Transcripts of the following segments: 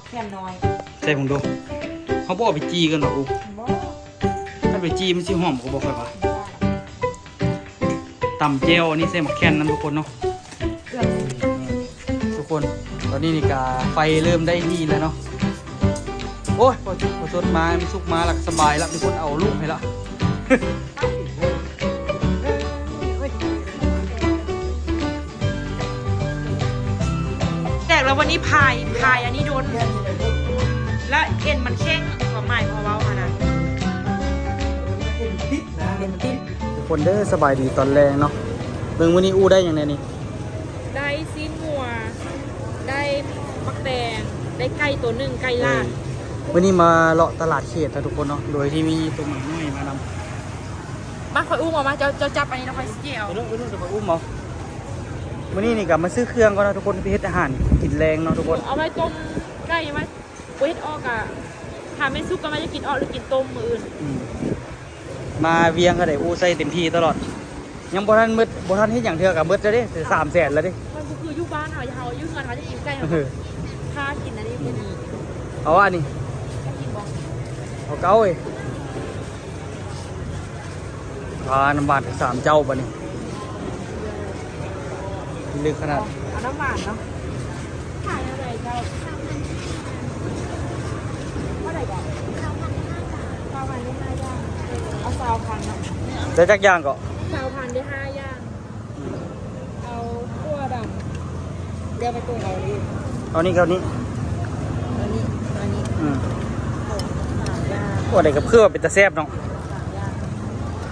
ແຄນນ້ອຍ ໃສ່ເບິ່ງດູ. ເຮົາບໍ່ເອົາໄປຈີ່ກ່ອນບໍ່ອູ? ບໍ່ ຄັນໄປຈີ່ມັນຊິຫອມກວ່າບໍ່? ຂ້ອຍວ່າ ຕຳແຈ່ວອັນນີ້ໃສ່ໝາກແຄນນຳ ທຸກຄົນເນາະ. ເກືອບ ທຸກຄົນ ຕອນນີ້ນີ້ກະໄຟເລີ່ມໄດ້ທີ່ແລ້ວເນາະ. ໂອ້ຍ ພໍ ພໍສົດມາ ມັນສຸກມາແລ້ວກະສະບາຍລະ ມີຄົນເອົາລູກໃຫ້ລະ. ແຕກແລ້ວວັນນີ້ພາຍ ພາຍອັນນີ້ດົນ ແລ້ວເອັນມັນແຂງ ຄວາມໝາຍເຂົາເວົ້າຫັ້ນນະ ເປັນຕິດ ທຸກຄົນເດີ. ສະບາຍດີຕອນແລງເນາະ. ເບິ່ງມື້ນີ້ອູ້ໄດ້ຫຍັງແດ່ນີ້? ໄດ້ຊີ້ນງົວ ໄດ້ໝາກແຕງ ໄດ້ໄກ່ໂຕໜຶ່ງ ໄກ່ລາດ. ເອີ ມື້ນີ້ມາເລາະຕະຫຼາດເຂດນະທຸກຄົນເນາະ ໂດຍທີ່ມີໂຕໝານ້ອຍມານຳ. ມາ ຂ້ອຍອຸ້ມເອົາມາ ເຈົ້າ ເຈົ້າຈັບອັນນີ້ນະ ຂ້ອຍຊິເອົາ. ໄປເດີ ໄປເດີ ຂ້ອຍອຸ້ມເອົາ. ມື້ນີ້ນີ້ກະມາຊື້ເຄື່ອງກ່ອນນະທຸກຄົນ ໄປເຮັດອາຫານກິນແລງເນາະທຸກຄົນ. ເອົາໄວ້ຕົ້ມໄກ່ໄວ້ ບໍ່ເຮັດອອກກະ ຖ້າແມ່ນສຸກກໍວ່າຈະກິນອອກ ຫຼືກິນຕົ້ມມື້ອື່ນ. ອືມ ມາວຽງກະໄດ້ອູ້ໃສ່ເຕັມທີ່ຕະຫຼອດ. ຍັງບໍ່ທັນໝົດ ບໍ່ທັນເຮັດຫຍັງເທື່ອກະໝົດແລ້ວເດ້ ສາມແສນແລ້ວເດ້. ມັນບໍ່ຄືຢູ່ບ້ານເຮົາ ເຮົາຢູ່ເຮືອນເຮົາຈະກິນໄກ່ ເຮົາ ເອີ ຖ້າກິນອັນນີ້ມື້ນີ້. ເອົາອັນນີ້ ເອົາເກົ້າເອີຍ. ອ່າ ນ້ຳຫວານສາມເຈົ້າບັດນີ້ ເລິກຂະໜາດ. ເອົານ້ຳຫວານເນາະ. ຂາຍເທົ່າໃດເຈົ້າ? ເທົ່າໃດເກາະ? ຊາວພັນໄດ້ຫ້າຢ່າງ ຊາວພັນໄດ້ຫ້າຢ່າງ ເອົາຊາວພັນເນາະ. ໄດ້ຈັກຢ່າງເກາະ? ຊາວພັນໄດ້ຫ້າຢ່າງ. ເອົາຖົ່ວດຳ ດຽວໄປປຸງເອົານີ້ ເອົານີ້ ເອົານີ້ ເອົານີ້ ເອົານີ້. ອືມ ຖົ່ວດຳ ສາມຢ່າງ. ໂອ້ ໄດ້ກັບເຄືອເປັນຕາແຊບເນາະ. ສາມຢ່າງ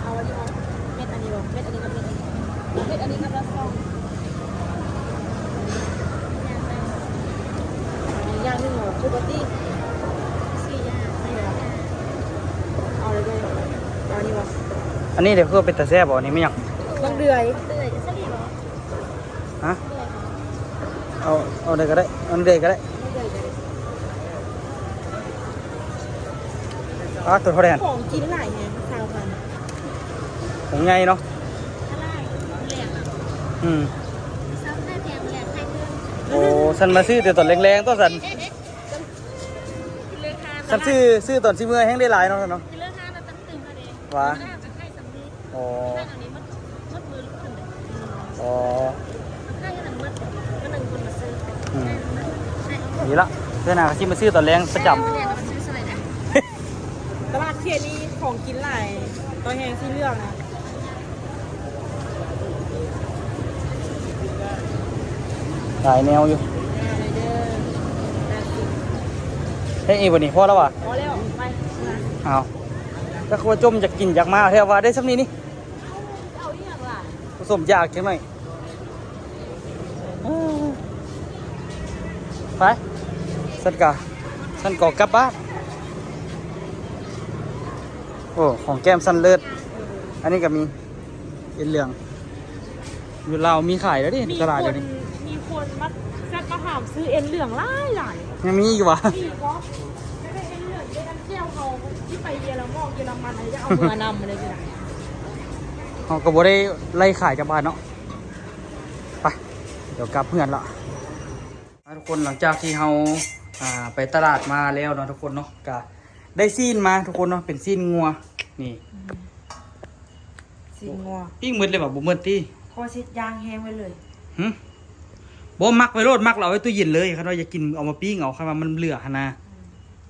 ເອົາອັນນີ້ບໍ່? ເມັດອັນນີ້ບໍ່? ເມັດອັນນີ້ກັບເມັດອັນນີ້ ເອົາເມັດອັນນີ້ກັບລະຊອງ. ຢ່າງໜຶ່ງເອົາຊຸບໂຣຕີ ສີ່ຢ່າງ. ເອົາເລີຍ ເອົາອັນນີ້ບໍ່? ອັນນີ້ເດ ຄືເປັນຕາແຊບບໍ່? ອັນນີ້ແມ່ນຫຍັງ? ບັກເດືອຍ ບັກເດືອຍສະຫຼີບໍ່? ຮະ? ເອົາ ເອົາໃດກະໄດ້ ອັນໃດກະໄດ້. ອ່າ ໂຕເທົ່າໃດຫັ້ນ? ຂອງກິນຫຼາຍແຮງ ຊາວພັນ. ຂອງໃຫຍ່ເນາະ. ອືມ ໂອ້ ຊັ້ນມາຊື້ແຕ່ຕອນແລງໆ ຕົວະຊັ້ນ. ຊັ້ນຊື້ ຊື້ຕອນຊິເມືອແຮງໄດ້ຫຼາຍເນາະ ຊັ້ນເນາະ. ວ່າ ອໍ ອໍ ອືມ ດີລະ ເທື່ອໜ້າກະຊິມາຊື້ຕອນແລງປະຈຳ. ຕະຫຼາດເຂດນີ້ຂອງກິນຫຼາຍ ຕອນແຮງຊິເລືອກນະ ຫຼາຍແນວຢູ່. ເຮັດອີກບໍ່ນີ້? ພໍແລ້ວຫວາ? ພໍແລ້ວ ໄປ. ອ້າວ ຈັກວ່າຈົ່ມຢາກກິນຢາກມາແທ້ ວ່າໄດ້ຊ່ຳນີ້ນີ້. ເອົາ ເອົາອີ່ຫຍັງລະ? ສົມຢາກຈັກໜ້ອຍ. ໄປ ຊັ້ນກະ ຊັ້ນກໍກັບບ້ານ. ໂອ້ ຂອງແກ້ມຊັ້ນເລີດ. ອັນນີ້ກະມີເອັນເຫຼືອງ. ຢູ່ລາວມີຂາຍແລ້ວເດ້ ມີຕະຫຼາດດຽວນີ້. ມີຄົນມາແຊັດມາຖາມຊື້ເອັນເຫຼືອງຫຼາຍໆ. ຍັງມີຢູ່ຫວາ? ມີກໍ ຢາກໄດ້ເອັນເຫຼືອງ ໄດ້ອັນແຈ່ວເຮົາ ຊິໄປເຢຍລະໝອກເຢຍລະມັນ ຢາກເອົາເມືອນຳເລີຍ. ເຮົາກະບໍ່ໄດ້ໄລ່ຂາຍຈັກບາດເນາະ. ໄປ ດຽວກັບເຮືອນລະ. ອ່າ ທຸກຄົນ ຫຼັງຈາກທີ່ເຮົາ ອ່າ ໄປຕະຫຼາດມາແລ້ວເນາະ ທຸກຄົນເນາະ ກະໄດ້ຊີ້ນມາ ທຸກຄົນເນາະ ເປັນຊີ້ນງົວນີ້. ອືມ ຊີ້ນງົວ ປີ້ງໝົດເລີຍຫວາ? ບໍ່ໝົດຕິ ຂໍຊິຍ່າງແຫ້ງໄວ້ເລີຍ. ຫຶ ບໍ່ ໝັກໄວ້ໂລດ ໝັກແລ້ວເອົາໄວ້ຕູ້ເຢັນເລີຍ. ຄັນວ່າຢາກກິນເອົາມາປີ້ງເອົາ ຄັນວ່າມັນເຫຼືອຫັ້ນນະ. ອື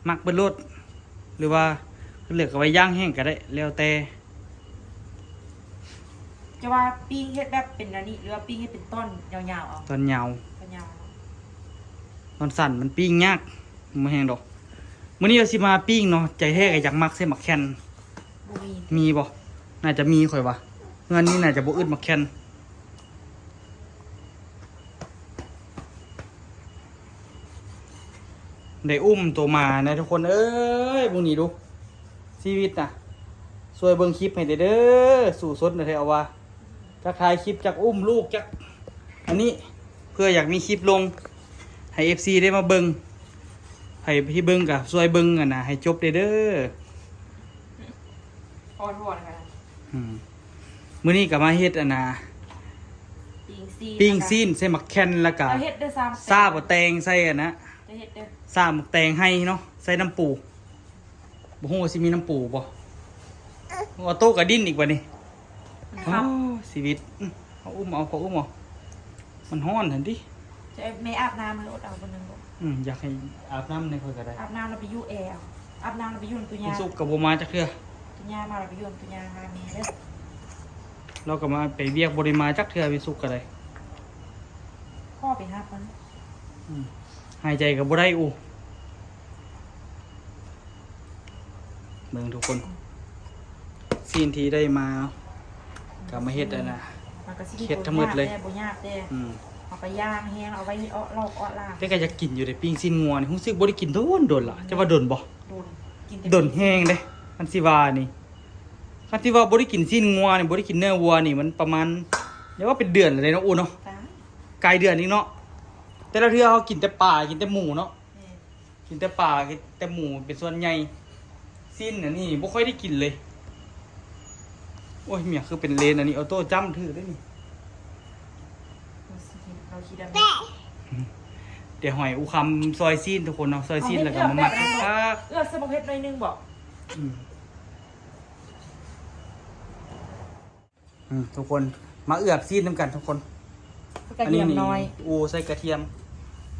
ມ ໝັກເບິດໂລດ ຫຼືວ່າເຫຼືອກະໄວ້ຢ່າງແຫ້ງກະໄດ້ ແລ້ວແຕ່. ຈະວ່າປີ້ງເຮັດແບບເປັນອັນນີ້ ຫຼືວ່າປີ້ງເຮັດເປັນຕອນຍາວໆ ເອົາ? ຕອນຍາວ ຕອນຍາວເນາະ. ຕອນສັ້ນມັນປີ້ງຍາກ ບໍ່ແຮງດອກ. ມື້ນີ້ວ່າຊິມາປີ້ງເນາະ ໃຈແທ້ກະຢາກໝັກໃສ່ໝາກແຄນ. ບໍ່ມີ ມີບໍ່? ໜ້າຈະມີ ຂ້ອຍວ່າ ເຮືອນນີ້ໜ້າຈະບໍ່ອຶດໝາກແຄນ. ໄດ້ອຸ້ມໂຕໝານະ ທຸກຄົນເອີຍ. ເບິ່ງນີ້ດູ ຊີວິດນະ ຊ່ວຍເບິ່ງຄລິບໃຫ້ແດ່ເດີ ສູ້ຊົນແທ້ໆ ວ່າ ຈັກຖ່າຍຄລິບ ຈັກອຸ້ມລູກ ຈັກອັນນີ້ ເພື່ອຢາກມີຄລິບລົງໃຫ້ເອັຟຊີໄດ້ມາເບິ່ງ. ໃຜທີ່ເບິ່ງກະຊ່ວຍເບິ່ງຫັ້ນນະ ໃຫ້ຈົບແດ່ເດີ. ອອນວອນກັນນະ. ອືມ ມື້ນີ້ກະມາເຮັດອັນນະ ປີ້ງຊີ້ນ ປີ້ງຊີ້ນໃສ່ໝາກແຄນ ແລ້ວກະ ເຮັດໄດ້ສາມ ຊາບໍ່ແຕງໃສ່ຫັ້ນນະ. ເຮັດເດີ ສ້າງໝາກແຕງໄຮ່ເນາະ ໃສ່ນ້ຳປູ ບໍ່ຮູ້ວ່າຊິມີນ້ຳປູບໍ່. ອອໂຕ້ກະດີ້ນອີກບາດນີ້. ໂອ້ ຊີວິດ. ອື ເອົາອຸ້ມເອົາ ຂໍອຸ້ມເອົາ ມັນຮ້ອນຫັ້ນຕິ. ຈະໃຫ້ແມ່ອາບນ້ຳ ໃຫ້ອົດເອົາຄົນໜຶ່ງບໍ່? ອື ຢາກໃຫ້ອາບນ້ຳໃຫ້ຂ້ອຍກະໄດ້. ອາບນ້ຳແລ້ວໄປຢູ່ແອເອົາ ອາບນ້ຳແລ້ວໄປຢູ່ນຳຕຸຍາ. ເມສຸກະບໍ່ມາຈັກເທື່ອ. ຕຸຍາມາແລ້ວໄປຢູ່ນຳຕຸຍາ ຫາແມ່ເດີ. ລາວກະມາໄປວຽກ ບໍ່ໄດ້ມາຈັກເທື່ອ ເມສຸກະໄດ້. ພໍ່ໄປຫາເພິ່ນ. ອື ຫາຍໃຈກະບໍ່ໄດ້ອູ້. ເບິ່ງທຸກຄົນ ຊີ້ນທີ່ໄດ້ມາເນາະ ກະມາເຮັດອັນນ່າ ມັນກະຊິ ເຮັດທັງໝົດເລີຍ ບໍ່ຍາກແດ່ ບໍ່ຍາກແດ່. ອື ເຮົາກະຍ່າງແຮງ ເອົາໄວ້ເອາະລອກເອາະລາງ. ແຕ່ກະຢາກກິນຢູ່ເດ ປີ້ງຊີ້ນງົວນີ້ ຮູ້ສຶກບໍ່ໄດ້ກິນດົນດົນລະ ຈະວ່າດົນບໍ່? ດົນ ກິນແຕ່ ດົນແຮງເດ້ ຄັນຊິວ່ານີ້ ຄັນຊິວ່າບໍ່ໄດ້ກິນຊີ້ນງົວນີ້ ບໍ່ໄດ້ກິນເນື້ອວັວນີ້ ມັນປະມານ ຢ່າວ່າເປັນເດືອນແລ້ວເນາະ ອູ້ເນາະ. ກາຍເດືອນອີກເນາະ. ແຕ່ລະເທື່ອເຮົາກິນແຕ່ປາ ກິນແຕ່ໝູເນາະ. ແມ່ນ ກິນແຕ່ປາ ກິນແຕ່ໝູເປັນສ່ວນໃຫຍ່. ຊີ້ນອັນນີ້ບໍ່ຄ່ອຍໄດ້ກິນເລີຍ. ໂອ້ຍ ເມຍ ຄືເປັນເລນອັນນີ້ ອອໂຕ້ຈ້ຳຖືກເດ້ນີ້. ເອົາຂີ້ດຳ ດຽວໃຫ້ອູຄຳຊອຍຊີ້ນທຸກຄົນເນາະ ຊອຍຊີ້ນແລ້ວກະມາໝັກຄັກໆ. ເອື້ອມໃສ່ບັກເຜັດໜ້ອຍໜຶ່ງບໍ? ອືມ. ອືມ ທຸກຄົນ ມາເອືອບຊີ້ນນຳກັນທຸກຄົນ. ກະທຽມນ້ອຍ ອັນນີ້ນີ້ ໂອ້ ໃສ່ກະທຽມ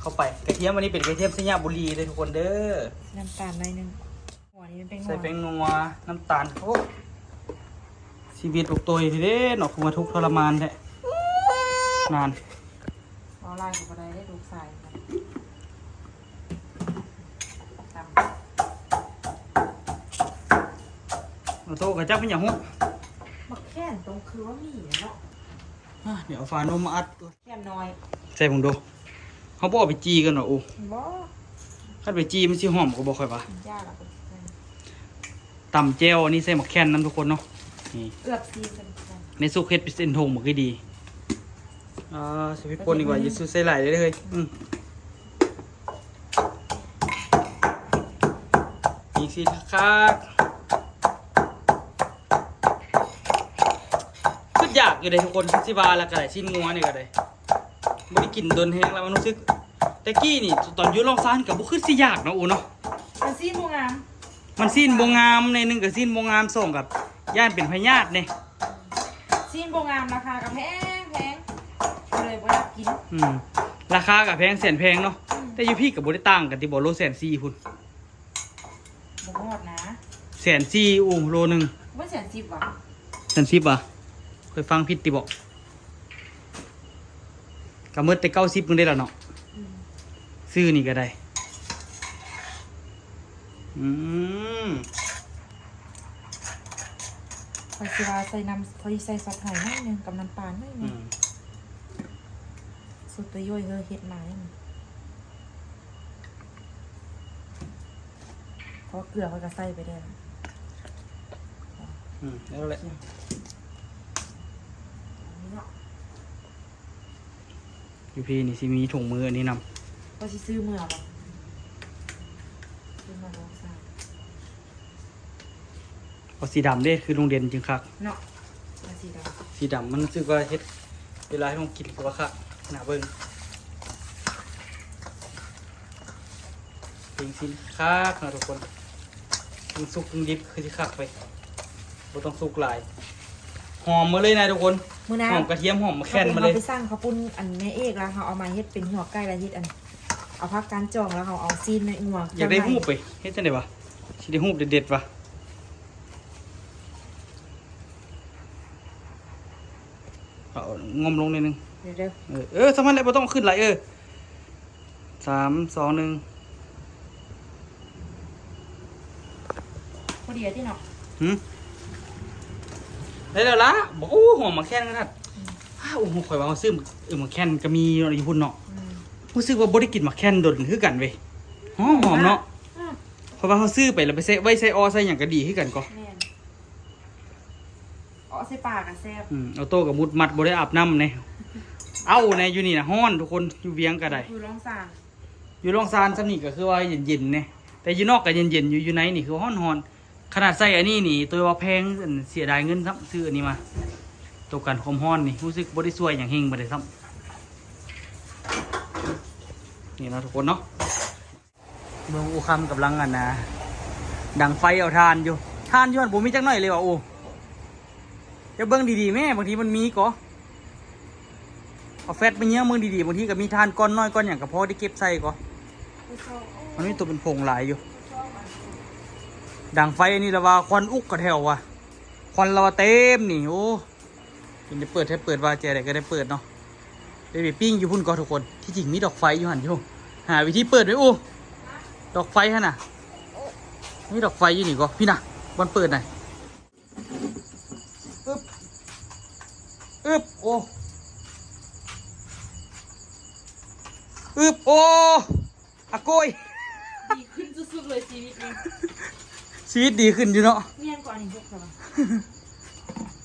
ເຂົ້າໄປ. ກະທຽມອັນນີ້ເປັນກະທຽມໄຊຍະບູລີເດີທຸກຄົນເດີ. ນ້ຳຕານໜ້ອຍໜຶ່ງ ຫົວນີ້ມັນແປ້ງນົວ ໃສ່ແປ້ງນົວ ນ້ຳຕານ. ໂອ້ ຊີວິດລູກໂຕຍເດ້ເນາະ ຄືມາທຸກທໍລະມານແທ້. ນັ້ນ ເວົ້າຫຼາຍກະບໍ່ໄດ້ເດ້ ລູກຊາຍ. ຕຳ ໂອໂຕ້ກະຈັກແມ່ນຫຍັງຫຸ ໝາກແຄນຕົງຄືວ່າມີເນາະ. ອາ ດຽວເອົາຝານົມມາອັດ ແຄນນ້ອຍ ໃສ່ເບິ່ງດູ. ເຮົາບໍ່ເອົາໄປຈີ່ກ່ອນຫວາ? ໂອ້ ບໍ່ ຄັນໄປຈີ່ມັນຊິຫອມກະບໍ່ ຂ້ອຍວ່າ. ຢ່າລະ ຕຳແຈ່ວອັນນີ້ໃສ່ໝາກແຄນນຳທຸກຄົນເນາະ. ນີ້ ເອືອບຊີນ ແມ່ສຸກເຮັດເປັນເສັ້ນທົ່ງໝາກກະດີ. ອ່າ ຊິໄປປົນອີກວ່າ ຢ່າສູ່ໃສ່ຫຼາຍເດ້ເຮີ້ຍ. ອືມ ອີກຊີ້ນຄັກໆ ຄຶດຢາກຢູ່ເດ້ທຸກຄົນ ຊິວ່າລະກະໄດ້ ຊີ້ນງົວນີ້ກະໄດ້ ບໍ່ໄດ້ກິນດົນແຮງລະ ມັນຮູ້ສຶກ ແຕ່ກີ້ນີ້ຕອນຢູ່ລອງຊານກະບໍ່ຄຶດຊິຢາກເນາະ ໂອເນາະ. ມັນຊີ້ນບໍ່ງາມ ມັນຊີ້ນບໍ່ງາມ ໜຶ່ງກະຊີ້ນບໍ່ງາມ ສອງກະຢ້ານເປັນພະຍາດເດ້. ຊີ້ນບໍ່ງາມ ລາຄາກະແພງໆ ກະເລີຍບໍ່ຢາກກິນ. ອືມ ລາຄາກະແພງແສນແພງເນາະ. ອືມ ແຕ່ຢູ່ພີ້ກະບໍ່ໄດ້ຕ່າງກັນຕິບໍ ໂລແສນສີ່ພຸ້ນ. ບໍ່ຮອດນະ ແສນສີ່ ໂອ ໂລໜຶ່ງ. ບໍ່ແສນສິບຫວາ? ແສນສິບຫວາ? ຂ້ອຍຟັງຜິດຕິບໍ? ກະໝົດແຕ່ເກົ້າສິບ ມື້ໄດ້ລະເນາະ. ອືມ ຊື້ນີ້ກະໄດ້. ອືມ ຂ້ອຍຊິວ່າໃສ່ນ້ຳ ຂ້ອຍຊິໃສ່ຊອດຫອຍໜ້ອຍໜຶ່ງ ກັບນ້ຳປາໜ້ອຍໜຶ່ງ. ອືມ ສູດຕາໂຢຍເຮີເຮັດມານີ້. ເພາະເກືອຂ້ອຍກະໃສ່ໄປແດ່ລະ. ອືມ ແລ້ວແຫຼະ ນີ້ເນາະ. ຢູ່ພີ້ນີ້ຊິມີຖົງມືອັນນີ້ນຳ. ວ່າຊິຊື້ເມືອບໍ່? ຊື້ມາລອງໃສ່. ເອົາສີດຳເດ້ ຄືລຸງເດັ່ນຈຶ່ງຄັກເນາະ. ເອົາສີດຳ ສີດຳມັນຮູ້ສຶກວ່າເຮັດເວລາໃຫ້ນ້ອງກິນຄືວ່າຄັກ ໜ້າເບິ່ງ. ປີ້ງຊີ້ນຄັກເນາະທຸກຄົນ ທັງສຸກທັງດິບຄືຊິຄັກເລີຍ ບໍ່ຕ້ອງສຸກຫຼາຍ. ຫອມມາເລີຍນະທຸກຄົນ ມື້ໜ້າ ຫອມກະທຽມ ຫອມມາແຄນມາເລີຍ. ເຮົາໄປສັ່ງເຂົ້າປຸ້ນອັນແມ່ເອກລະ ເຮົາເອົາມາເຮັດເປັນຫົວໄກ່ລະ ເຮັດອັນ ເອົາຜັກການຈອງລະ ເຮົາເອົາຊີ້ນໃນງົວ. ຢາກໄດ້ຮູບເວີຍ ເຮັດຈັ່ງໃດຫວາ? ຊິໄດ້ຮູບເດັດໆຫວາ? ເອົາງົມລົງໜ້ອຍໜຶ່ງ. ເດີ ເອີ ເອີ ສ່ຳນັ້ນແຫຼະ ບໍ່ຕ້ອງຂຶ້ນຫຼາຍ. ເອີ ສາມ ສອງ ໜຶ່ງ. ພໍດີຕິເນາະ. ຫື ໄດ້ແລ້ວລະ. ບອກ ໂອ້ ຫອມໝາກແຄນຂະໜາດ. ອືມ ໂອ້ ຂ້ອຍວ່າເຮົາຊື້ ເອີ ໝາກແຄນກະມີຢູ່ພຸ້ນເນາະ. ອືມ ຮູ້ສຶກວ່າບໍ່ໄດ້ກິນໝາກແຄນດົນຄືກັນເວີຍ. ຫອມ ຫອມເນາະ. ອືມ ເພາະວ່າເຮົາຊື້ໄປລະໄປໃສ່ ໄວ້ໃສ່ອໍໃສ່ຫຍັງກະດີຄືກັນກໍ. ແມ່ນ. ເອາະໃສ່ປາກະແຊບ. ອືມ ອອໂຕ້ກະມຸດມັດ ບໍ່ໄດ້ອາບນ້ຳແນ່. ເອົ້າແນ່ ຢູ່ນີ້ນະຮ້ອນທຸກຄົນ ຢູ່ວຽງກະໄດ້ ຢູ່ລອງຊານ ຢູ່ລອງຊານຊ່ຳນີ້ກະຄືວ່າເຢັນໆແນ່ ແຕ່ຢູ່ນອກກະເຢັນໆຢູ່ ຢູ່ໃນນີ້ຄືຮ້ອນໆ. ຂະໜາດໃສ່ອັນນີ້ນີ້ ໂຕວ່າແພງ ອັນ ເສຍດາຍເງິນຊ້ຳ ຊື້ອັນນີ້ມາ. ໂຕກັນຄວາມຮ້ອນນີ້ ຮູ້ສຶກບໍ່ໄດ້ຊ່ວຍຫຍັງເຮັງປານໃດຊ້ຳ. ນີ້ເນາະທຸກຄົນເນາະ. ເບິ່ງອູຄຳກຳລັງ ອັນນ່າ ດັງໄຟເອົາຖ່ານຢູ່. ຖ່ານຢູ່ຫັ້ນບໍ່ມີຈັກໜ້ອຍເລີຍວ່າອູ. ຈະເບິ່ງດີໆແມ້ ບາງທີມັນມີກໍ ເອົາແຟດໄປເຍືອງເບິ່ງດີໆ ບາງທີກໍມີຖ່ານກ້ອນນ້ອຍກ້ອນຫຍັງ ກໍພໍໄດ້ເກັບໃສ່ກໍ. ມັນມີຕົວເປັນຜົງຫຼາຍຢູ່. ດັງໄຟອັນນີ້ລະວ່າຄວັນອຸກກະແຖວວ່າ ຄວັນລະວ່າເຕັມນີ້. ໂອ້ ເປັນໄດ້ເປີດ ໃຫ້ເປີດວ່າແຈໃດກໍໄດ້ເປີດເນາະ. ໄດ້ໄປປີ້ງຢູ່ພຸ້ນກໍທຸກຄົນ. ທີ່ຈິງມີດອກໄຟຢູ່ຫັ້ນຢູ່. ຫາວິທີເປີດໄວ້ອູ. ດອກໄຟຫັ້ນນະ ມີດອກໄຟຢູ່ນີ້ກໍ ພີ້ນະ ບ່ອນເປີດນະ. ອຶບ ອຶບ ໂອ້ ອຶບ ໂອ້ ອາໂກຍ ດີຂຶ້ນສຸດໆເລີຍຊີວິດນີ້. ຊີວິດດີຂຶ້ນຢູ່ເນາະ. ແມ່ນກວ່ານີ້ເຮັດກໍວ່າ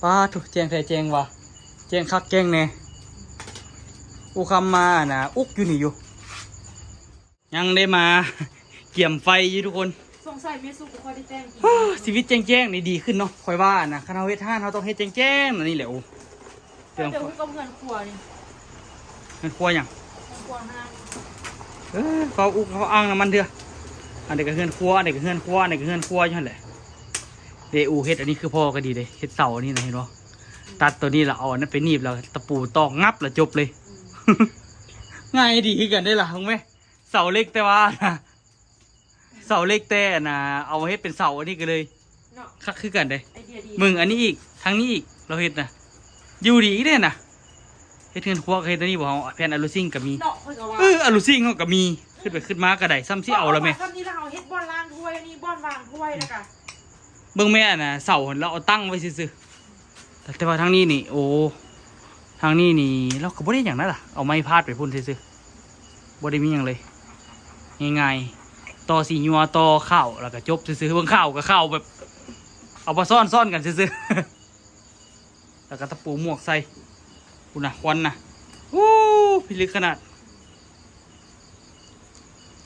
ປາດໂທ້ ແຈ້ງແທ້ແຈ້ງວ່າ ແຈ້ງຄັກແຈ້ງແນ່. ອູຄຳມານະ ອຸກຢູ່ນີ້ຢູ່. ຍັງໄດ້ມາກຽມໄຟຢູ່ທຸກຄົນ. ສົງໄສແມ່ສຸກບໍ່ຄ່ອຍໄດ້ແຕ່ງກິນ. ຊີວິດແຈ້ງໆນີ້ດີຂຶ້ນເນາະ. ຂ້ອຍວ່ານະ ຄັນເຮົາເຮັດຮ້ານ ເຮົາຕ້ອງເຮັດແຈ້ງໆ ອັນນີ້ແຫຼະ. ໂອ້ ເລື່ອງ ແຕ່ຮູ້ກັບເຮືອນຄົວນີ້ ເຮືອນຄົວຫຍັງ? ເຮືອນຄົວຮ້ານ. ເອີ ເຂົາອຸກເຂົາອ່າງນຳມັນເທື່ອ. ອັນໃດກໍເຮືອນຄົວ ອັນໃດກໍເຮືອນຄົວ ອັນໃດກໍເຮືອນຄົວຢູ່ຫັ້ນແຫຼະ. ເດ ອູເຮັດອັນນີ້ຄືພໍ່ກໍດີເດ້ ເຮັດເສົາອັນນີ້ນະ ເຫັນບໍ່? ຕັດຕົວນີ້ລະເອົາອັນນັ້ນໄປໜີບ ລະຕະປູຕອກງັບ ລະຈົບເລີຍ. ອືມ ງ່າຍດີຄືກັນເດ້ລະ ເບິ່ງແມ. ເສົາເຫຼັກແຕ່ວ່າ ເສົາເຫຼັກແຕ່ອັນນ່າ ເອົາມາເຮັດເປັນເສົາອັນນີ້ກໍເລີຍ ເນາະ ຄັກຄືກັນເດ້. ໄອເດຍດີ. ເບິ່ງອັນນີ້ອີກ ທາງນີ້ອີກ ລາວເຮັດນະ ຢູ່ດີເດ້ນະ. ເຮັດເຮືອນຄົວກໍເຮັດອັນນີ້ບໍ່ ເຮົາແຜ່ນອາລູຊິງກໍມີ ເນາະ. ຂ້ອຍກໍວ່າ ເອີ ອາລູຊິງເຮົາກໍມີ. ອືມ ຄິດໄປຄິດມາກໍໄດ້ ສ່ຳຊິເອົາລະແມ່. ເອົາມາສ່ຳນີ້ລະ ເຮົາເຮັດບ່ອນລ້າງຖ້ວຍນີ້ ບ່ອນວາງຖ້ວຍ ແລ້ວກໍ ເບິ່ງແມ່ ອັນນ່າ ເສົາຫັ້ນລາວເອົາຕັ້ງໄວ້ຊື່ໆ. ແຕ່ ແຕ່ວ່າທາງນີ້ນີ້ ໂອ້ ທາງນີ້ນີ້ລາວກໍບໍ່ໄດ້ຫຍັງນະລະ ເອົາໄມ້ພາດໄປພຸ້ນຊື່ໆ ບໍ່ໄດ້ມີຫຍັງເລີຍ ງ່າຍໆ. ຕໍ່ສີຍົວ ຕໍ່ຂາວ ແລ້ວກໍຈົບຊື່ໆ. ເບິ່ງຂາວກໍຂາວແບບ ເອົາມາຊ້ອນໆກັນຊື່ໆ ແລ້ວກໍຕະປູໝວກໃສ່. ພຸ້ນນະ ຄວັນນະ ໂອ້ ພິລຶກຂະໜາດ.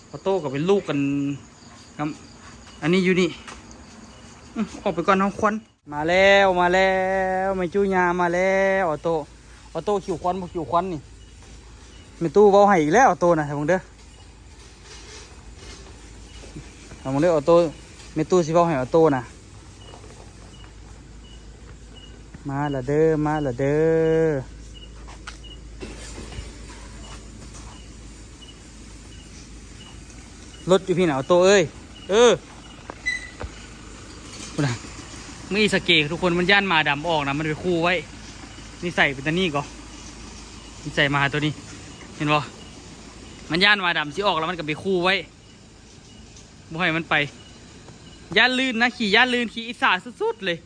ອອໂຕ້ກໍເປັນລູກກັນນຳ ອັນນີ້ຢູ່ນີ້. ອື ອອກໄປກ່ອນ ເຮົາຄວັນ. ມາແລ້ວ ມາແລ້ວ ແມ່ຈູຍ່າມາແລ້ວ. ອອໂຕ້ ອອໂຕ້ ຂິວຄວັນບໍ່ຂິວຄວັນນີ້ ແມ່ຕູ້ເວົ້າໃຫ້ອີກແລ້ວ. ອອໂຕ້ນະ ເບິ່ງເດີ ເອົາເບິ່ງເດີ ອອໂຕ້ ແມ່ຕູ້ຊິເວົ້າໃຫ້ອອໂຕ້ນະ. ມາລະເດີ ມາລະເດີ. ລົດຢູ່ພີ້ນະ ອອໂຕ້ເອີຍ. ເອີ ພຸ້ນນະ ມື້ອີສະເກທຸກຄົນ ມັນຢ້ານໝາດຳອອກນະ ມັນໄປຂູ່ໄວ້. ນິໄສເປັນຕານີ້ກໍ ນິໄສໝາໂຕນີ້ ເຫັນບໍ່? ມັນຢ້ານໝາດຳຊິອອກ ແລ້ວມັນກໍໄປຂູ່ໄວ້ ບໍ່ໃຫ້ມັນໄປ. ຢ້ານລື່ນນະ ຂີ້ຢ້ານລື່ນ ຂີ້ອິດສາສຸດໆເລີຍ.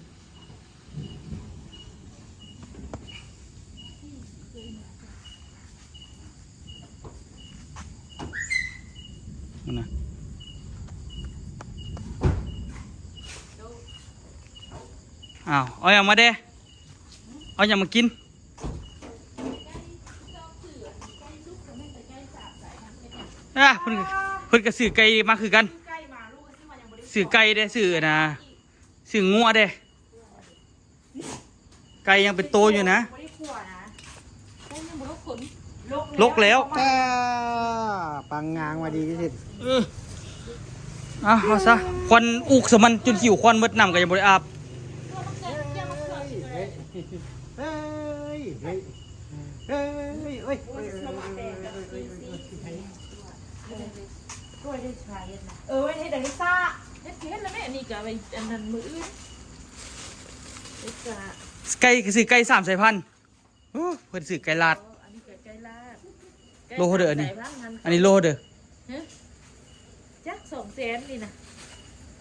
ຫັ້ນນະ ອ້າວ ເອົາຫຍັງມາແດ່? ເອົາຫຍັງມາກິນ? ອາ ເພິ່ນ ເພິ່ນກໍຊື້ໄກ່ມາຄືກັນ. ຊື້ໄກ່ເດ້ ຊື້ອັນນ່າ ຊື້ງົວເດ້. ໄກ່ຍັງເປັນໂຕຢູ່ນະ. ບໍ່ໄດ້ຂົ້ວນະ ໄກ່ຍັງບໍ່ໄດ້ຂົນ ລົກແລ້ວ ລົກແລ້ວ. ອ່າ ປັງງາງວ່າດີທີ່ສຸດ. ເອີ ອ່ະ ເອົາຊະ ຄວັນອຸກຊະ ມັນຈົນຂິວຄວັນໝົດ ນ້ຳກໍຍັງບໍ່ໄດ້ອາບ. ເຮີ້ຍ ເຮີ້ຍ ເຮີ້ຍ ເຮີ້ຍ ເຮີ້ຍ ເຮີ້ຍ ເຮີ້ຍ. ເອີ ໄວ້ເຮັດອັນນີ້ຊະ ເຮັດ ເຮັດແລ້ວແມ່ ອັນນີ້ກໍໄວ້ອັນນັ້ນມື້ອື່ນ. ໄກ່ ຊື້ໄກ່ສາມສາຍພັນ. ໂອ້ ເພິ່ນຊື້ໄກ່ລາດ ໂລເທົ່າໃດອັນນີ້? ອັນນີ້ໂລເທົ່າໃດ? ຮະ ຈັກ ສອງແສນນີ້ນະ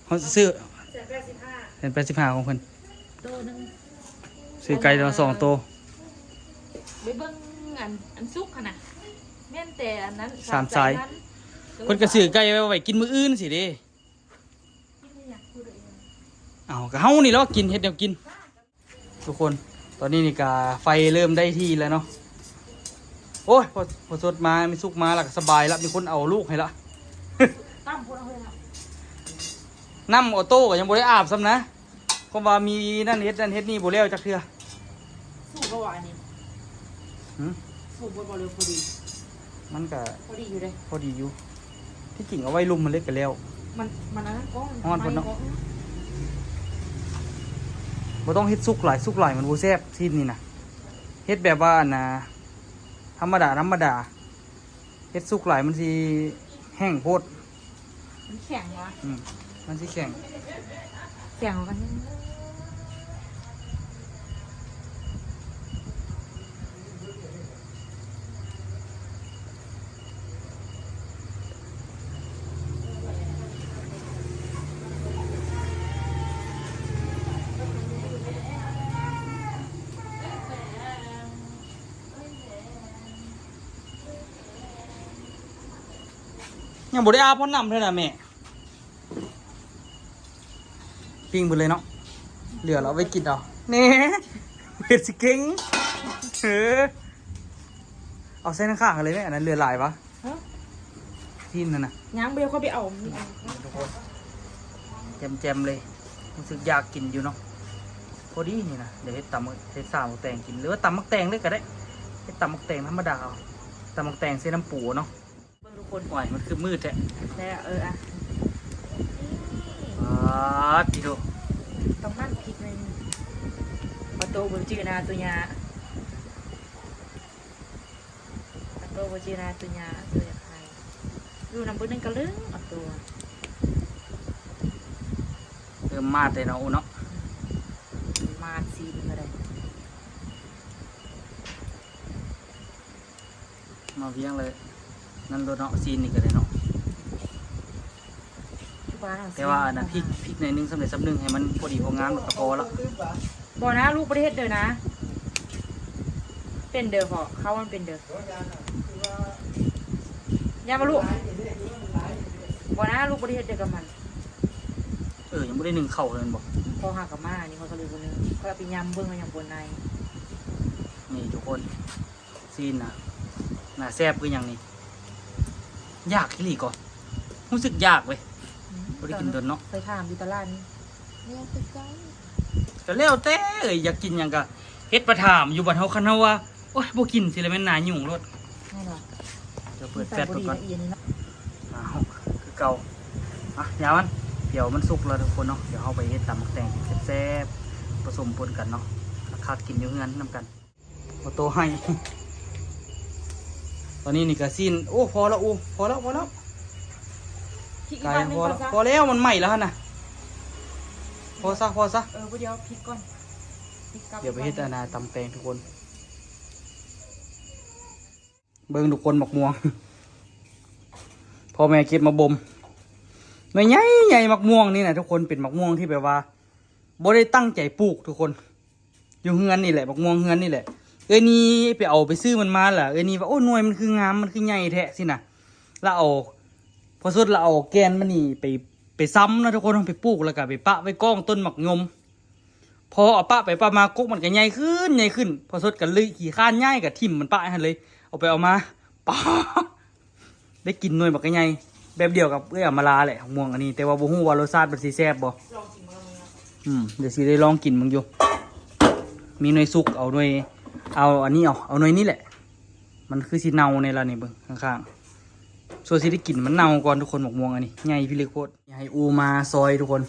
ເຮົາຊື້ ແສນແປດສິບຫ້າ ແສນແປດສິບຫ້າຂອງເພິ່ນ. ໂຕໜຶ່ງ ຊື້ໄກ່ລາວສອງໂຕ. ໄປເບິ່ງອັນ ອັນສຸກຫັ້ນນະ ແມ່ນແຕ່ອັນນັ້ນ ສາມສາຍ ເພິ່ນກໍຊື້ໄກ່ໄວ້ ໄວ້ກິນມື້ອື່ນຊີ້ເດ້. ເອົາ ກໍເຮົານີ້ແຫຼະກິນ ເຮັດແນວກິນ. ທຸກຄົນ ຕອນນີ້ນີ້ກະໄຟເລີ່ມໄດ້ທີ່ແລ້ວເນາະ. ໂອ້ຍ ພໍ ພໍສົດມາ ມີສຸກມາລະກະສະບາຍລະ ມີຄົນເອົາລູກໃຫ້ລະ. ນ້ຳອອໂຕ້ກະຍັງບໍ່ໄດ້ອາບຊ້ຳນະ ເພາະວ່າມີນັ້ນເຮັດນັ້ນເຮັດນີ້ບໍ່ແລ້ວຈັກເທື່ອ. ສູບບໍ່ວ່າອັນນີ້? ຫື? ສູບບໍ່ ຫຼືພໍດີ? ມັນກະພໍດີຢູ່ເດ້ ພໍດີຢູ່. ທີ່ຈິງເອົາໄວ້ລຸ່ມມັນເລີຍກໍແລ້ວ. ມັນ ມັນອັນນັ້ນກໍຮ້ອນພຸ້ນເນາະ. ບໍ່ຕ້ອງເຮັດສຸກຫຼາຍ ສຸກຫຼາຍມັນບໍ່ແຊບຊີ້ນນີ້ນະ. ເຮັດແບບວ່າອັນນ່າ ທຳມະດາ ທຳມະດາ. ເຮັດສຸກຫຼາຍມັນຊິແຫ້ງໂພດ. ມັນແຂງຫວາ? ອືມ ມັນຊິແຂງ ແຂງກັນ. ຍັງບໍ່ໄດ້ອາບຮອດນ້ຳເທື່ອນະແມ່. ປີ້ງເບິດເລີຍເນາະ ເຫຼືອແລ້ວເອົາໄວ້ກິນເອົາ. ແນ່ ເຮັດຊິເກັ່ງ. ເອີ ເອົາໃສ່ຂ້າງໆກັນເລີຍແມ່. ອັນນັ້ນເຫຼືອຫຼາຍຫວາ? ຮະ? ຊີ້ນນັ້ນນະ. ຍັງບໍ່ໄດ້ ຂ້ອຍໄປເອົາ. ທຸກຄົນ ແຈ່ມໆເລີຍ. ຮູ້ສຶກຢາກກິນຢູ່ເນາະ. ພໍດີນີ້ນະ ດຽວເຮັດຕຳ ເຮັດສາໝາກແຕງກິນ ຫຼືວ່າຕຳໝາກແຕງເລີຍກໍໄດ້. ເຮັດຕຳໝາກແຕງທຳມະດາເອົາ. ຕຳໝາກແຕງໃສ່ນ້ຳປູເນາະ. ເບິ່ງທຸກຄົນ. ໂອ້ຍ ມັນຄືມືດແທ້. ແລ້ວ ເອີ ອະ ປາດຕິໂທ ຕ້ອງໝັ້ນພິກໜ້ອຍໜຶ່ງ. ອາໂຕບໍ່ຈື່ໜ້າໂຕຍາ ອາໂຕບໍ່ຈື່ໜ້າໂຕຍາ ໂຕຢາກໄຫ້. ຢູ່ນຳເບິ່ງນັ້ນກໍເລິງອາໂຕ. ເລີ່ມມາດແລ້ວເນາະ ອູເນາະ. ອືມ ມາດຊີນກໍໄດ້. ມາວຽງເລີຍ ນັ້ນໂລດເນາະ. ຊີ້ນນີ້ກໍໄດ້ເນາະ. ແຕ່ວ່າອັນນ່າ ພິກ ພິກໜ້ອຍໜຶ່ງ ສ່ຳໃດສ່ຳໜຶ່ງ ໃຫ້ມັນພໍດີພໍງາມ ແລ້ວກໍພໍລະ. ບໍ່ນະ ລູກບໍ່ໄດ້ເຮັດເດີນະ. ເປັນເດີ ເພາະເຂົ້າມັນເປັນເດີ. ຢ່າມາລູກ. ບໍ່ນະ ລູກບໍ່ໄດ້ເຮັດເດີກັບມັນ. ເອີ ຍັງບໍ່ໄດ້ໜຶ້ງເຂົ້າເລີຍແມ່ນບໍ່? ພໍຫາກະມານີ້ ຂ້ອຍກໍເລີຍບໍ່ໜຶ້ງ. ຂ້ອຍເອົາໄປຍຳເບິ່ງ ມັນຍັງບໍ່ໄດ້. ນີ້ທຸກຄົນ ຊີ້ນນະ ໜ້າແຊບຄືຫຍັງນີ້. ຢາກອີ່ຫຼີກໍ ຮູ້ສຶກຢາກເວີຍ. ອືມ ບໍ່ໄດ້ກິນດົນເນາະ. ໄປຖາມຢູ່ຕະຫຼາດນີ້ ກໍແລ້ວແຕ່ເອີຍ ຢາກກິນຫຍັງກໍເຮັດປະຖາມຢູ່. ບັດເຮົາ ຄັນເຮົາວ່າ ໂອ້ຍ ບໍ່ກິນຊິລະແມ່ນໜ້າຫຍຸ້ງໂລດ. ແມ່ນຫວາ? ດຽວເປີດແຟດເບິ່ງກ່ອນ. ອ້າວ ຄືເກົ່າ. ອ່ະ ຢ່າມັນ ດຽວມັນສຸກແລ້ວທຸກຄົນເນາະ. ດຽວເຮົາໄປເຮັດຕຳໝາກແຕງກິນແຊບໆ ປະສົມປົນກັນເນາະ. ຄັກໆ ກິນຢູ່ເຮືອນນຳກັນ. ບໍ່ໂຕໃຫ້. ຕອນນີ້ນີ້ກະຊີ້ນ ໂອ້ ພໍແລ້ວ ໂອ້ ພໍແລ້ວ ພໍແລ້ວ. ກາຍພໍແລ້ວ ພໍແລ້ວ ມັນໄໝ້ແລ້ວຫັ້ນນະ. ພໍຊະ ພໍຊະ. ເອີ ບໍ່ ດຽວພິກກ່ອນ. ດຽວໄປເຮັດອັນນ່າ ຕຳແຕງທຸກຄົນ. ເບິ່ງທຸກຄົນ ໝາກມ່ວງ ພໍ່ແມ່ເກັບມາບົ່ມ ໜ່ວຍໃຫຍ່ໆ. ໝາກມ່ວງນີ້ນະທຸກຄົນ ເປັນໝາກມ່ວງທີ່ແບບວ່າບໍ່ໄດ້ຕັ້ງໃຈປູກທຸກຄົນ. ຢູ່ເຮືອນນີ້ແຫຼະ ໝາກມ່ວງເຮືອນນີ້ແຫຼະ. ເອື້ອຍນີ້ໄປເອົາ ໄປຊື້ມັນມາລະ ເອື້ອຍນີ້ວ່າ ໂອ້ ໜ່ວຍມັນຄືງາມ ມັນຄືໃຫຍ່ແທ້ຊີ້ນະ. ລະເອົາ ພໍ່ສົດລະເອົາແກ່ນມັນນີ້ໄປ ໄປຊຳນະທຸກຄົນ ໄປປູກ ລະກະໄປປະໄວ້ກ້ອງຕົ້ນໝາກຍົມ. ພໍເອົາປະໄປປະມາ ກົກມັນກະໃຫຍ່ຂຶ້ນ ໃຫຍ່ຂຶ້ນ. ພໍ່ສົດກະເລີຍຂີ້ຄ້ານຍ້າຍ ກະຖິ້ມມັນປະຫັ້ນເລີຍ. ເອົາໄປເອົາມາ ປາ ໄດ້ກິນໜ່ວຍບັກໃຫຍ່ ແບບດຽວກັບເອື້ອຍອຳມາລາແຫຼະ ໝາກມ່ວງອັນນີ້. ແຕ່ວ່າບໍ່ຮູ້ວ່າລົດຊາດມັນຊິແຊບບໍ່. ອືມ ດຽວຊິໄດ້ລອງກິນເບິ່ງຢູ່. ມີໜ່ວຍສຸກ ເອົາໜ່ວຍ ເອົາອັນນີ້ເອົາ ເອົາໜ່ວຍນີ້ແຫຼະ. ມັນຄືຊິເນົ່າແນ່ລະນີ້ ເບິ່ງຂ້າງໆ. ສ່ວນຊິໄດ້ກິນມັນເນົ່າກ່ອນທຸກຄົນ. ໝາກມ່ວງອັນນີ້ໃຫຍ່ພິລຶກໂພດ. ໃຫ້ອູມາຊອຍທຸກຄົນ.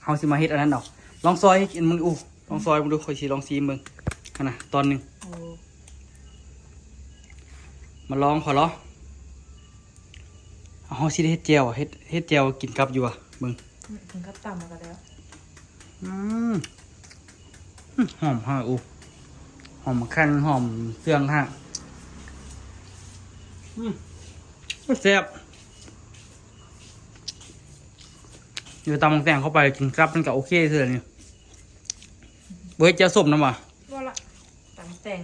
ເຮົາຊິມາເຮັດອັນນັ້ນເອົາ. ລອງຊອຍໃຫ້ກິນເບິ່ງອູ. ລອງຊອຍເບິ່ງດູ ຂ້ອຍຊິລອງຊີມເບິ່ງຫັ້ນນະ ຕອນໜຶ່ງ. ໂອ້ ມາລອງຂໍລອ. ເຮົາຊິໄດ້ເຮັດແຈ່ວ ເຮັດ ເຮັດແຈ່ວກິນກັບຢູ່ຫວາ ເບິ່ງ. ອືມ ກິນກັບຕຳກໍໄດ້. ອືມ ຫອມຫາກ ໂອ້ ຫອມໝາກແຂ້ງ ຫອມເຄື່ອງຫາກ. ອືມ ແຊບ. ເອີ ຕຳໝາກແຕງເຂົ້າໄປ ກິນກັບມັນກໍໂອເຄຄືກັນຢູ່. ບໍ່ເຮັດແຈ່ວສົ້ມນຳຫວາ? ບໍ່ລະ ຕຳແຕງ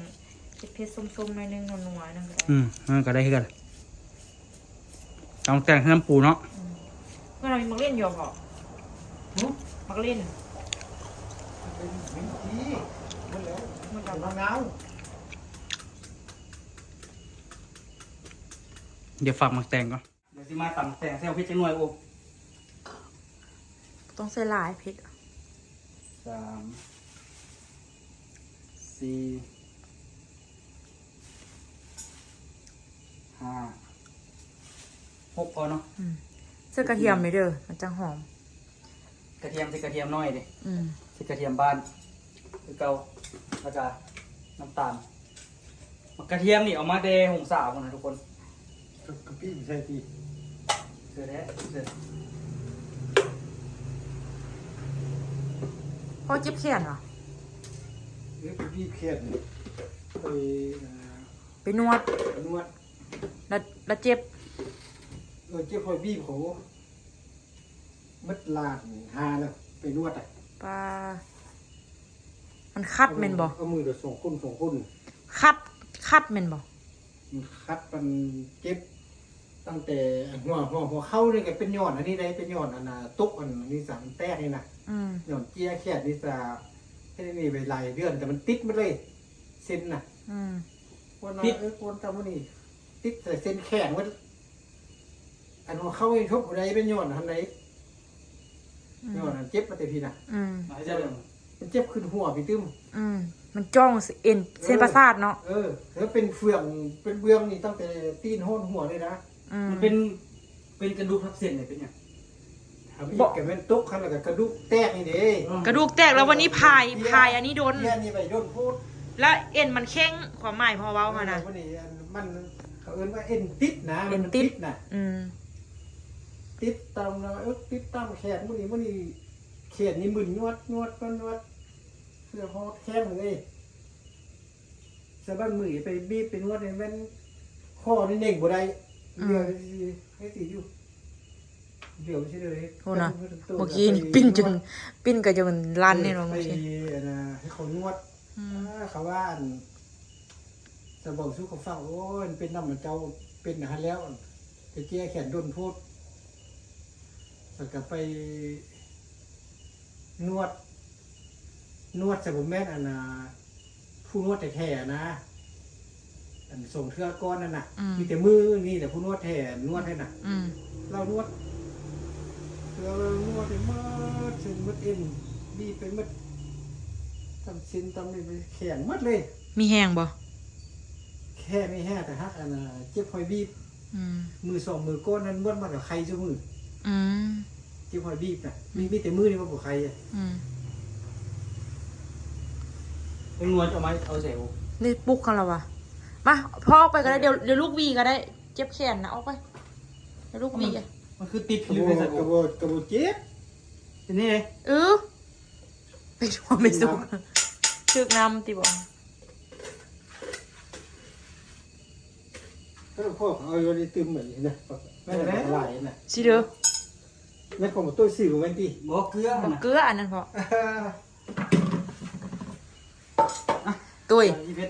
ເຜັດໆ ສົ້ມໆ ໜ້ອຍໜຶ່ງ ນົວໆ ໜຶ່ງກໍໄດ້. ອືມ ເອີ ກໍໄດ້ຄືກັນ. ຕຳແຕງໃສ່ນ້ຳປູເນາະ. ອືມ ເພື່ອນເຮົາມີໝາກເລັ່ນຢູ່ບໍ່? ຫື? ໝາກເລັ່ນ ໝາກເລັ່ນມີ ໝົດແລ້ວ ໝົດແລ້ວ. ດຽວຝາກໝາກແຕງກ່ອນ. ດຽວຊິມາຕຳແຕງໃສ່ເຜັດຈັກໜ່ອຍ. ໂອ້ ຕ້ອງໃສ່ຫຼາຍເຜັດ. ສາມ ສີ່ ຫ້າ ຫົກພໍເນາະ. ອືມ ໃສ່ກະທຽມໄປເດີ ມັນຈັ່ງຫອມ. ກະທຽມ ໃສ່ກະທຽມນ້ອຍເດ້. ອືມ ໃສ່ກະທຽມບ້ານຄືເກົ່າ ແລ້ວກະນ້ຳຕານ. ໝາກກະທຽມນີ້ເອົາມາແຕ່ຫົງສາພຸ້ນນະທຸກຄົນ. ກະປິໃສ່ຕິ ເສື້ອແທ້ເສື້ອ. ພໍ່ເຈັບແຂນຫວາ? ເອີ ໄປບີບແຂນ ໄປ ເອີ ໄປນວດ ນວດ ແລ້ວ ແລ້ວເຈັບ. ເອີ ເຈັບ ຂ້ອຍບີບເຂົາ ໝົດລ້ານຫ້າແລ້ວ ໄປນວດອະ. ປາ ມັນຂັດແມ່ນບໍ່? ເອົາມືລະສອງຄົນ ສອງຄົນ. ຂັດ ຂັດແມ່ນບໍ່? ມັນຂັດ ມັນເຈັບຕັ້ງແຕ່ຫົວ ຫົວ ຫົວເຂົ່ານີ້ກະເປັນຍ້ອນອັນນີ້ໄດ໋ ເປັນຍ້ອນອັນນ່າ ຕົກອັນນີ້ສາ ມັນແຕກນີ້ນະ. ອືມ ຍ້ອນເຈ້ຍແຂນນີ້ສາ ເຮັດອັນນີ້ໄປຫຼາຍເດືອນ ແຕ່ມັນຕິດໝົດເລີຍ ເສັ້ນນະ. ອືມ ກວນ ຕິດ ເອີ ກວນຕາມື້ນີ້ ຕິດໃສ່ເສັ້ນແຂນໝົດ. ອັນຫົວເຂົ່ານີ້ທົບບໍ່ໄດ້ ເປັນຍ້ອນອັນໃດ? ອືມ ຍ້ອນອັນເຈັບມາແຕ່ພີ້ນະ. ອືມ ມັນເຈັບຂຶ້ນຫົວພີ້ຕື່ມ. ອືມ ມັນຈ່ອງເອັນ ເອີ ເສັ້ນປະສາດເນາະ. ເອີ ແລ້ວເປັນເຟືອງ ເປັນເບືອງນີ້ ຕັ້ງແຕ່ຕີນຮອດຫົວເລີຍນະ. ອືມ ມັນເປັນ ເປັນກະດູກທັບເສັ້ນນີ້ ເປັນຫຍັງ? ທຳອິດກະແມ່ນຕົກຫັ້ນ ແລ້ວກະກະດູກແຕກນີ້ເດ້. ກະດູກແຕກ ແລ້ວວັນນີ້ພາຍ ພາຍອັນນີ້ດົນ ແລະເອັນມັນເຄັ່ງ ຄວາມໝາຍພໍ່ເວົ້າຫັ້ນນະ. ເອີ ວັນນີ້ມັນ ເຂົາເອີ້ນວ່າເອັນຕິດນະ ເອັນຕິດ ມັນຕິດນະ. ອືມ ຕິດຕາມໜ້າເອິກ ຕິດຕາມແຂນ ມື້ນີ້ ມື້ນີ້ແຂນນີ້ມຶນຍວດ ຍວດ ຍວດ ຍວດ ເພື່ອຮອດແຂ້ງເລີຍ. ສະບັດມືໄປບີບໄປນວດນີ້ແມ່ນ ຂໍ້ນີ້ເໜັງບໍ່ໄດ້. ອືມ ເຫຼືອໃຫ້ຕີຢູ່ ເຫຼືອຊິເລີຍ. ໂອ້ນະ ເມື່ອກີ້ປີ້ນຈົນ ປີ້ນກະຈົນລັ່ນນີ້ເນາະ ໄປ ເມື່ອກີ້ ອັນນ່າ ໃຫ້ເຂົານວດ. ອືມ ເຂົາວ່າອັນ ສະເບົາສູ່ເຂົາຟັງ ໂອ້ຍ ເປັນນຳເຈົ້າ ເປັນຫັ້ນແລ້ວ ໄປເຈ້ຍແຂນດົນໂພດ ແລ້ວກະໄປນວດ ນວດ ແຕ່ບໍ່ແມ່ນອັນນ່າ ຜູ້ນວດແທ້ໆນະ ອັນສອງເທື່ອກ່ອນນັ້ນນະ. ອືມ ມີແຕ່ມືນີ້ແຫຼະຜູ້ນວດແທ້ ນວດໃຫ້ນະ. ອືມ ລາວນວດ ລາວນວດໃຫ້ໝົດເສັ້ນໝົດເອັນ ບີບໄປໝົດ ຕາມເສັ້ນຕາມນີ້ ແຂງໝົດເລີຍ. ມີແຮງບໍ່? ແຂງນີ້ແຮງ ແຕ່ຫາກອັນນ່າ ເຈັບຮອຍບີບ. ອືມ ມື້ສອງມື້ກ່ອນນັ້ນ ນວດມາກະໄຄຊຸມື້. ອືມ ເຈັບຮອຍບີບນະ ມີ ມີແຕ່ມື້ນີ້ວ່າບໍ່ໄຄ. ອືມ ເປັນນວດເອົາໄມ້ ເອົາໃສ່ ນີ້ປຸກຫັ້ນລະຫວາ. ມາ ພໍ່ອອກໄປກະໄດ້ ດຽວ ດຽວລູກຫວີກະໄດ້ ເຈັບແຂນນະ ອອກໄປ ດຽວລູກຫວີ. ມັນຄືຕິດຢູ່ໃນສະໂພກ ກະບໍ່ ກະບໍ່ເຈັບ ນີ້ເດ້. ເອີ ໄປຊ່ວຍໄປສຸກ ຖືກນຳຕິບໍ? ກະພໍ່ເອົາຢູ່ນີ້ຕື່ມໄປນີ້ນະ ແມ່ນຫຼາຍນະ ຊິເດີ. ແມ່ນຂອງໂຕຊື້ບໍ່ແມ່ນຕິ? ບໍ່ ເກືອ ບໍ່ ຫັ້ນນະ ເກືອອັນນັ້ນພໍ່. ຕຸ້ຍ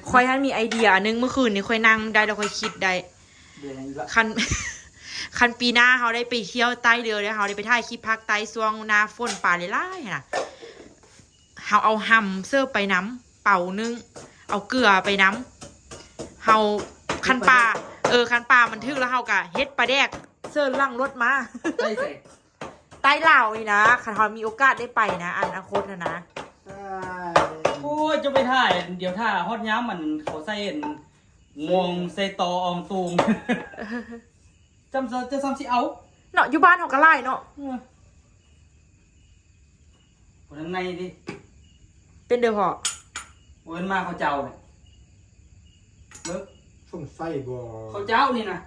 ຂ້ອຍຫັ້ນມີໄອເດຍອັນໜຶ່ງ ມື້ຄືນນີ້ຂ້ອຍນັ່ງໄດ້ ແລ້ວຂ້ອຍຄິດໄດ້. ຄັນ ຄັນປີໜ້າເຮົາໄດ້ໄປທ່ຽວໃຕ້ເດີ ແລ້ວເຮົາໄດ້ໄປຖ່າຍຄລິບພາກໃຕ້ຊ່ວງໜ້າຝົນປາຫຼາຍໆຫັ້ນນະ ເຮົາເອົາຮຳເສີບໄປນຳ ເປົາໜຶ່ງ ເອົາເກືອໄປນຳ ເຮົາ ຄັນປາ ເອີ ຄັນປາມັນຖືກແລ້ວ ເຮົາກະເຮັດປາແດກເສີນຫຼັງລົດມາ. ໃຕ້ໃສ? ໃຕ້ລາວນີ້ນະ ຄັນເຮົາມີໂອກາດໄດ້ໄປນະ ອະນາຄົດຫັ້ນນະ. ໂອ້ຍ ຈະໄປຖ່າຍ ດຽວຖ້າຮອດຍາມມັນ ເຂົາໃສ່ອັນ ມອງໃສ່ຕໍອອງຕູງ ຈຳ ຈະ ຈະຊ່ຳຊິເອົາເນາະ ຢູ່ບ້ານເຮົາກະຫຼາຍເນາະ. ເອີ ຄົນໃນຕິ ເປັນເດີພໍ່. ໂອ້ຍ ມາເຂົ້າເຈົ້ານີ້ ເບິ່ງ ສົງໄສບໍ່ ເຂົ້າເຈົ້ານີ້ນະ.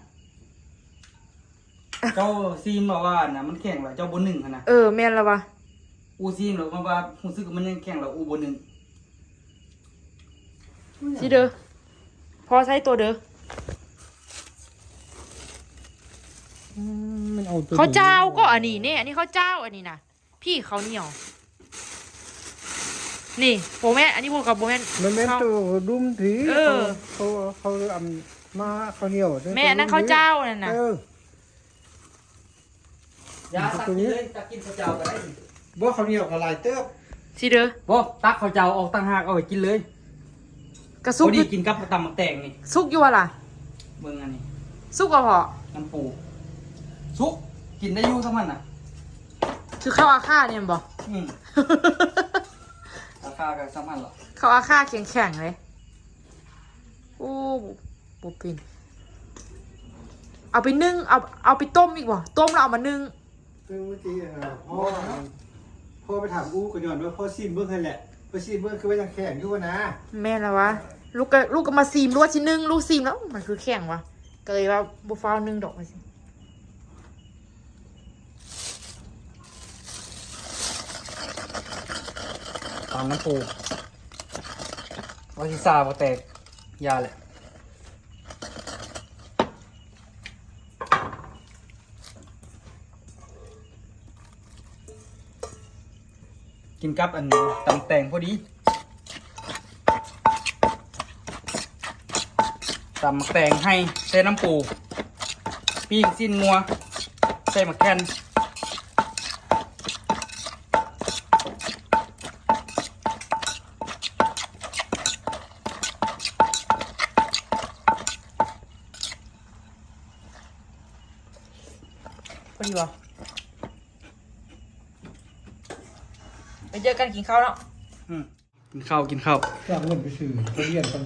ເຈົ້າຊີມແລ້ວວ່ານະ ມັນແຂງແລ້ວ ເຈົ້າບໍ່ໜຶ້ງຫັ້ນນະ. ເອີ ແມ່ນລະວ່າ ອູຊີມແລ້ວວ່າ ຮູ້ສຶກວ່າມັນຍັງແຂງແລ້ວ ອູບໍ່ໜຶ້ງ. ຊິເດີ ພໍ່ໃຊ້ໂຕເດີ. ອືມ ມັນເອົາໂຕ ເຂົ້າເຈົ້າກໍອັນນີ້ເນ ອັນນີ້ເຂົ້າເຈົ້າ ອັນນີ້ນະ ພີ້ເຂົ້າໜຽວ ນີ້ ບໍ່ແມ່ນ ອັນນີ້ບໍ່ ກະບໍ່ແມ່ນ ມັນແມ່ນ ເຂົ້າ ໂຕດຸ້ມທີ. ເອີ ເຂົາ ເຂົາ ເຂົາ ອັນ ມາເຂົ້າໜຽວ ແມ່ນ ອັນນັ້ນເຂົ້າເຈົ້ານັ້ນນະ. ເອີ ຢ່າ ຕັກກິນເລີຍ ຕັກກິນເຂົ້າເຈົ້າກະໄດ້. ບໍ່ ເຂົ້າໜຽວກະຫຼາຍເຕີບ ຊິເດີ. ບໍ່ ຕັກເຂົ້າເຈົ້າອອກຕ່າງຫາກ ເອົາໄວ້ກິນເລີຍ. ກະສຸກ ພໍດີກິນກັບຕຳໝາກແຕງນີ້. ສຸກຢູ່ຫວາລະ? ເບິ່ງອັນນີ້ ສຸກບໍ່ພໍ່? ນ້ຳປູ ສຸກ ກິນໄດ້ຢູ່ຊ່ຳຫັ້ນນະ. ຄືເຂົ້າອາຄານີ້ແມ່ນບໍ່? ອືມ ອາຄາກະຊ່ຳຫັ້ນລະ ເຂົ້າອາຄາແຂງໆເລີຍ. ໂອ້ ບໍ່ເປັນ ເອົ ເອົາໄປໜຶ້ງ ເອົາ ເອົາໄປຕົ້ມອີກບໍ່? ຕົ້ມແລ້ວເອົາມາໜຶ້ງ. ເອີ ເມື່ອກີ້ ພໍ່ ພໍ່ໄປຖາມອູ້ກໍຍ້ອນວ່າພໍ່ຊີມເບິ່ງຫັ້ນແຫຼະ ພໍ່ຊີມເບິ່ງຄືວ່າຍັງແຂງຢູ່ຫັ້ນນະ. ແມ່ນລະວະ ລູກກໍ ລູກກໍມາຊີມ ລູກວ່າຊິໜຶ້ງ ລູກຊີມແລ້ວມັນຄືແຂງວະ ກໍເລີຍວ່າບໍ່ຟ້າວໜຶ້ງດອກວ່າຊີ້. ຕຳນ້ຳປູ ວ່າຊິຊາບໍ່ແຕກ ຢ່າແຫຼະ. ກິນກັບອັນຕຳແຕງພໍດີ ຕຳໝາກແຕງໄຮ່ໃສ່ນ້ຳປູ ປີ້ງຊີ້ນງົວໃສ່ໝາກແຂ່ນ. ພໍດີບໍ່? ໄປເຈີກັນກິນເຂົ້າເນາະ. ອືມ ກິນເຂົ້າ ກິນເຂົ້າ. ຈາກເງິນໄປຊື້ທຸລຽນກ່ອນ.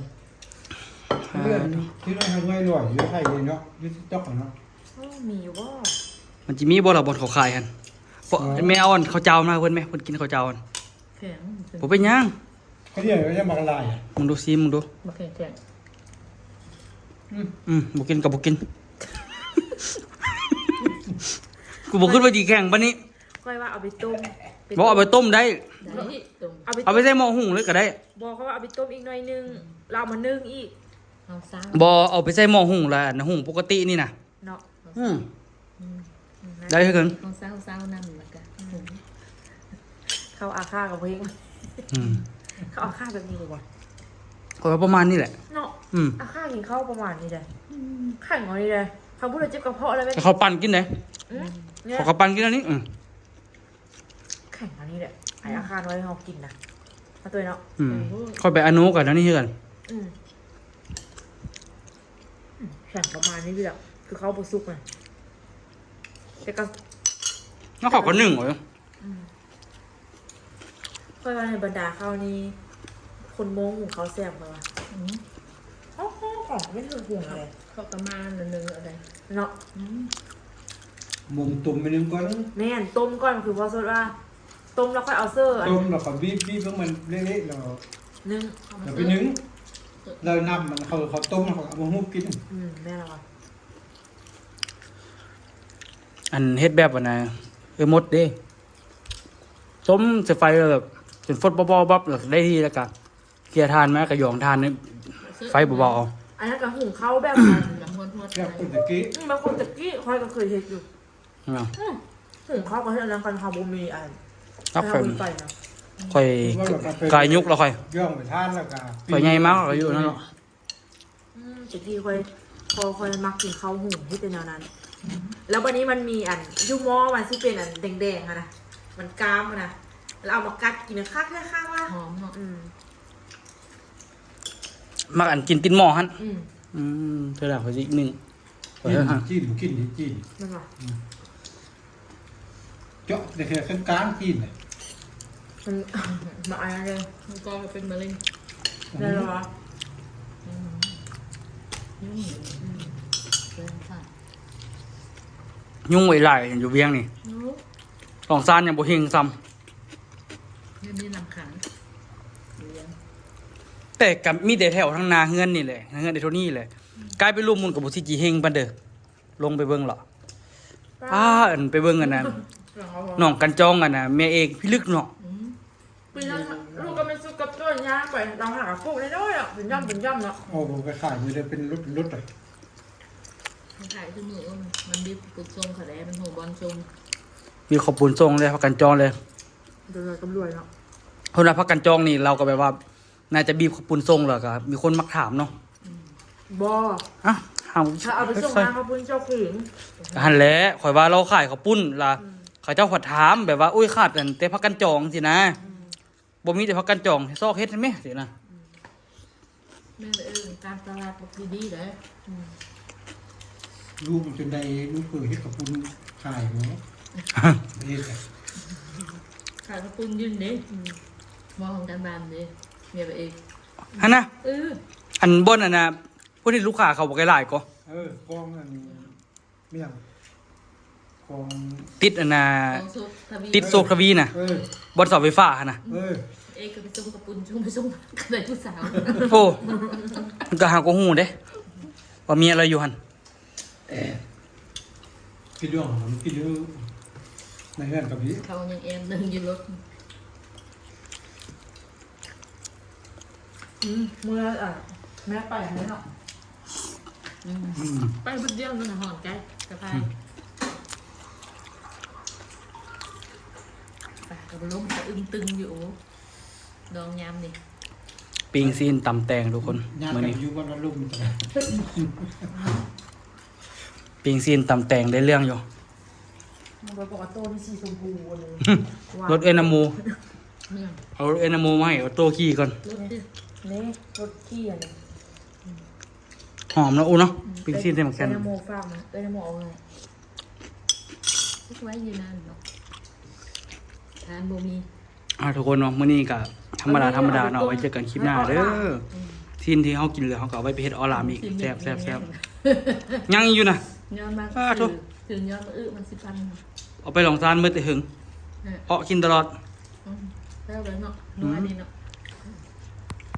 ທຸລຽນທີ່ໄດ້ຫາງ່າຍຫຼອຍຢູ່ໄທເດເນາະ ຢູ່ຕິກຕັອກເນາະ. ໂອ້ ມີຢູ່ບໍ່? ມັນຊິມີບໍ່ລະບ່ອນເຂົາຂາຍຫັ້ນ? ເພາະ ເອີ ແມ່ເອົາອັນເຂົ້າເຈົ້າມາເພິ່ນແມ ເພິ່ນກິນເຂົ້າເຈົ້າຫັ້ນ. ແຂງ ບໍ່ເປັນຫຍັງ. ເຂົາເຈົ້າກໍຍັງມັກຫຼາຍ. ມຶງດູ ຊີມມຶງດູ. ບໍ່ແຂງ ແຂງ. ອືມ ອືມ ບໍ່ກິນກໍບໍ່ກິນ. ກູບໍ່ຄິດວ່າຊິແຂງປານນີ້. ຂ້ອຍວ່າເອົາໄປຕົ້ມ. ບໍ່ ເອົາໄປຕົ້ມໄດ້. ໄດ້ ຕົ້ມ. ເອົາໄປ ເອົາໄປໃສ່ໝໍ້ຫຸງເລີຍກໍໄດ້. ບໍ່ ຂ້ອຍວ່າເອົາໄປຕົ້ມອີກໜ້ອຍໜຶ່ງ ແລ້ວເອົາມາໜຶ້ງອີກ. ບໍ່ ເອົາໄປໃສ່ໝໍ້ຫຸງລະ ຫຸງປົກກະຕິນີ້ນະ. ເນາະ. ອືມ ອືມ ໄດ້ຄືກັນ. ຂອງເຊົາ ເຊົານຳ ແລ້ວກະ ອືມ ເຂົ້າອາຄາກັບເພງ. ອືມ ເຂົ້າອາຄາແບບນີ້ບໍ່? ຂ້ອຍວ່າປະມານນີ້ແຫຼະເນາະ. ອືມ ອາຄາກິນເຂົ້າປະມານນີ້ແຫຼະ. ອືມ ແຂງເອົານີ້ແຫຼະ. ຄັນຜູ້ໃດເຈັບກະເພາະແລ້ວແມ່ນ ເຂົາປັ່ນກິນເດ້. ອືມ ເຂົາກໍປັ່ນກິນອັນນີ້. ອືມ ແຂງອັນນີ້ແຫຼະ ໄອ້ອາຄານ້ອຍເຮົາກິນນະ ມາຕົວເນາະ. ອືມ ຂ້ອຍໄປອະນຸກັນອັນນີ້ຄືກັນ. ອືມ ແຂງປະມານນີ້ແຫຼະ ຄືເຂົ້າບໍ່ສຸກນະ ແຕ່ກໍ ແລ້ວເຂົາກໍໜຶ້ງເອົາ. ອືມ ຂ້ອຍວ່າໃນບັນດາເຂົ້ານີ້ ຄົນມົ້ງຫຸງເຂົ້າແຊບກວ່າ. ອືມ ເຂົ້າຂອງແມ່ນຫຸງເອົາເດ ເຂົ້າກະມາໜຶ່ງເອົາເດເນາະ. ອືມ ມົ້ງຕົ້ມໜຶ່ງກ່ອນ. ແມ່ນ ຕົ້ມກ່ອນ ຄືພໍ່ສົດວ່າ ຕົ້ມແລ້ວຄ່ອຍເອົາເສີ ຕົ້ມແລ້ວຄ່ອຍບີບ ບີບໃຫ້ມັນເລະໆ ແລ້ວໜຶ້ງ ແລ້ວໄປໜຶ້ງ ແລ້ວນ້ຳມັນ ເຂົາ ເຂົາຕົ້ມແລ້ວເຂົາເອົາມາຫູບກິນ. ອືມ ແມ່ນແລ້ວ. ອັນເຮັດແບບອັນນະ ເອີ ໝົດເດ້ ຕົ້ມໃສ່ໄຟແບບຈົນຟົດບອບໆ ແລ້ວໄດ້ທີ່ ແລ້ວກະເຄຍຖ່ານມາ ກະຢອງຖ່ານໃນໄຟເບົາໆ ເອົາ. ອັນນັ້ນກະຫຸງເຂົ້າແບບ ແບບຄົນຕະກີ້. ອືມ ແບບຄົນຕະກີ້ ຂ້ອຍກໍເຄີຍເຮັດຢູ່. ອືມ ຫຸງເຂົ້າກໍເຮັດອັນນັ້ນ ຄັນເຮົາບໍ່ມີອັນ ເຮົາບໍ່ມີໄຟນະ. ຂ້ອຍກາຍຍຸກແລ້ວ ຂ້ອຍຢອງໄປຖ່ານແລ້ວກະ ຂ້ອຍໃຫຍ່ມາ ຂ້ອຍກໍຢູ່ນັ້ນເນາະ. ອືມ ແຕ່ກີ້ຂ້ອຍ ພໍ່ຂ້ອຍມັກກິນເຂົ້າຫຸງ ເຮັດແຕ່ແນວນັ້ນ. ອືມ ແລ້ວບັດນີ້ມັນມີອັນ ຢູ່ໝໍ້ມັນຊິເປັນອັນແດງໆຫັ້ນນະ ມັນກ້າມຫັ້ນນະ ແລ້ວເອົາມາກັດກິນ ຄັກແທ້ຄັກວ່າ. ຫອມເນາະ. ອືມ ມັກອັນກິນຕິດໝໍ້ຫັ້ນ. ອືມ ອືມ ເທື່ອລະຂ້ອຍຊິໜຶ້ງ. ຈີນ ຈີນ ແມ່ນບໍ່? ອືມ ເຈາະແຕ່ແຄ່ກາງໆ ຈີນນະ. ມັນ ມາອາຍເລີຍ ມັນກໍເປັນມະເຮັງ. ໄດ້ແລ້ວຫວາ? ອືມ ຍຸງ ເປັນຫຍັງ? ຍຸງໄວຫຼາຍຢູ່ວຽງນີ້. ໂອ້ ສອງຊານຍັງບໍ່ເຮັງຊ້ຳ. ແມ່ນມີນ້ຳຂັງ ແຕ່ກໍມີແຕ່ແຖວທາງໜ້າເຮືອນນີ້ແຫຼະ ເຮືອນໄອ້ໂທນີ້ແຫຼະ. ອືມ ກາຍໄປລຸ່ມພຸ້ນກໍບໍ່ຊິຈີເຮັງປານເດີ. ລົງໄປເບິ່ງເລາະ. ປ້າ ອັນໄປເບິ່ງອັນນັ້ນ ໜອງກັນຈອງ ອັນນະ ແມ່ເອກພິລຶກເນາະ. ອືມ ເປັນຫຍັງ ລູກກໍແມ່ນສຸກກັບໂຕຍ່າງໄປ ເຮົາຫາກະປຸກນ້ອຍໆ ເປັນຢ່ອມເປັນຢ່ອມເນາະ. ໂອ້ ໄປຂາຍຢູ່ເດ້ ເປັນລຸດໆ ອະ ມັນຂາຍທຸກມື້. ມັນບີບເຂົ້າປຸ້ນສົ່ງເຂົາແລ້ວ ມັນຮູ້ບ່ອນສົ່ງ ບີບເຂົ້າປຸ້ນສົ່ງແລ້ວ ພາກັນຈອງແລ້ວ ເດີນກັບລວຍເນາະ. ເພິ່ນວ່າພາກັນຈອງນີ້ ລາວກໍແບບວ່າ ໜ້າຈະບີບເຂົ້າປຸ້ນສົ່ງ ແລ້ວກໍມີຄົນມັກຖາມເນາະ. ອືມ ບໍ່ ອະ ເອົາ ຖ້າເອົາໄປສົ່ງ ເຂົາເຈົ້າ ເຂົາເຈົ້າ ເຂົາປຸ້ນເຈົ້າຂືນ. ຫັ້ນແຫຼະ ຂ້ອຍວ່າລາວຂາຍເຂົ້າປຸ້ນລະ. ອືມ ເຂົາເຈົ້າພັດຖາມແບບວ່າ ໂອ້ຍ ຂາດອັນແຕ່ພາກັນຈອງຊີ້ນະ. ອືມ ບໍ່ມີແຕ່ພາກັນຈອງ ຊອກເຮັດໃຫ້ແມ່ຊີ້ນະ. ອືມ ແມ່ນ ເອີ ຕາມຕະຫຼາດບັກດີໆເດ້. ອືມ ລູກມັນຈົນໄດ້ ລູກເຄີຍເຮັດເຂົ້າປຸ້ນຂາຍບໍ່? ເຮັດ ຂາຍເຂົ້າປຸ້ນຢູ່ເດ້. ອືມ ໝໍ້ຂອງການບ້ານເດ້ ເມຍໄປເອງຫັ້ນນະ. ເອີ ອັນບ່ອນອັນນະ ຜູ້ທີ່ລູກຄ້າເຂົາບໍ່ໄກຫຼາຍກໍ ເອີ ກອງອັນ ແມ່ນຫຍັງ ຂອງ ຕິດອັນນ່າ ຂອງໂຊກທະວີ ຕິດໂຊກທະວີນະ ເອີ ບ່ອນເສົາໄຟຟ້າຫັ້ນນະ ເອີ ເອກະໄປສົ່ງກະປຸນ ສົ່ງໄປສົ່ງມາກະໄດ້ຜູ້ສາວ ໂອ້ ມັນກະຫາກະຮູ້ເດ້ ວ່າເມຍລາວຢູ່ຫັ້ນ ເອີ ຄິດເລື່ອງ ຄິດຢູ່ໃນເຮືອນກະມີ ເຂົາຍັງແອນເບິ່ງຢູ່ລົດ. ອືມ ເມື່ອ ອ່າ ແມ່ໄປຫັ້ນເນາະ ອືມ ອືມ ໄປມື້ດຽວນັ້ນນະ ຮ້ອນໄກສະພາຍ ອືມ ປາກະລົມກະອຶ້ງຕຶງຢູ່ ໂອ້ ດອງຍາມນີ້ ປີ້ງຊີ້ນຕຳແຕງທຸກຄົນ ຍາມ ມື້ນີ້ ຢູ່ບ້ານລະລຸ່ມ ປີ້ງຊີ້ນຕຳແຕງໄດ້ເລື່ອງຢູ່ ມັນບໍ່ປະກອບໂຕມີສີຊົມພູ ລົດເອື້ອຍນະໂມ ແມ່ນ ເອົາລົດເອື້ອຍນະໂມມາໃຫ້ອອໂຕ້ຂີ່ກ່ອນ ລົດ ນີ້ ລົດຂີ່ອັນນີ້ ຫອມເນາະ ອູເນາະ ອືມ ປີ້ງຊີ້ນໃສ່ໝາກແຄນ ເອື້ອຍນະໂມຝາກມາ ເອື້ອຍນະໂມເອົາໃຫ້ ໄວ້ຢູ່ນັ້ນເນາະ ທານບໍ່ມີ ອ່າ ທຸກຄົນເນາະ ມື້ນີ້ກະທຳມະດາ ທຳມະດາເນາະ ໄວ້ເຈີກັນຄລິບໜ້າເດີ ອືມ ຊີ້ນທີ່ເຮົາກິນເຫຼືອ ເຮົາກະເອົາໄວ້ໄປເຮັດອອລາມອີກ ແຊບໆໆ ຍັງຢູ່ນະ ຍ້ອນມາ ອ່າ ໂທ້ ຖືຍ້ອນມາອຶມັນຊິພັນ ເອົາໄປລອງຊານໝົດແຕ່ເຫິງ ເນາະ ເອາະກິນຕະຫຼອດ ອືມ ແຊບເລີຍເນາະ ອືມ ນັວດີເນາະ